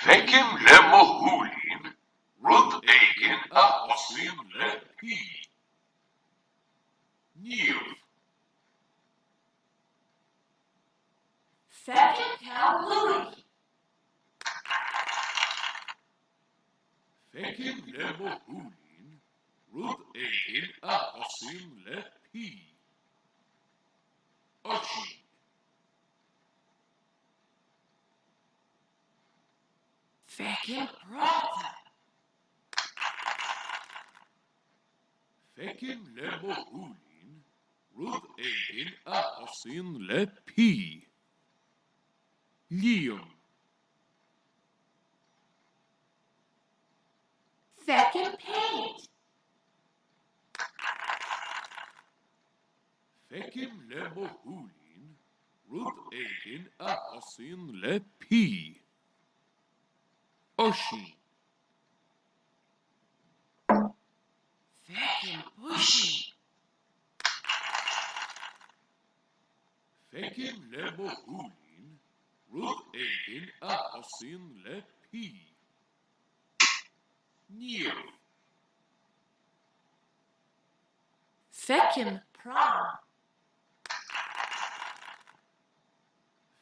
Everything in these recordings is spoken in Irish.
Feicim le mo shúilín rud éigin a thosaíonn le P. Niamh. Feicim peann luaidhe. Feicim le mo shúilín rud éigin a thosaíonn le P. Oisín. Feicim práta. Feicim le mo shúilín rud éigin a thosaíonn le P. Liam. Feicim péint. Feicim le mo shúilín rud éigin a thosaíonn le P. Oisín. Feicim puisín. Feicim le mo shúilín rud éigin a thosaíonn le P. Niamh. Feicim prom.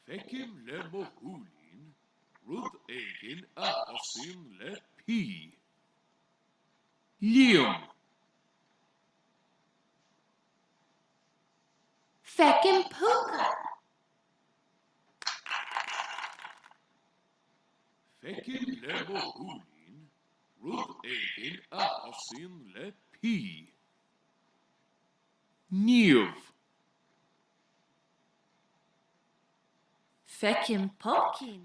Feicim le mo shúilín rud éigin a thosaíonn le P. Liam. Feicim púca. Feicim le mo shúilín rud éigin a thosaíonn le P. Niamh. Feicim pumpkin.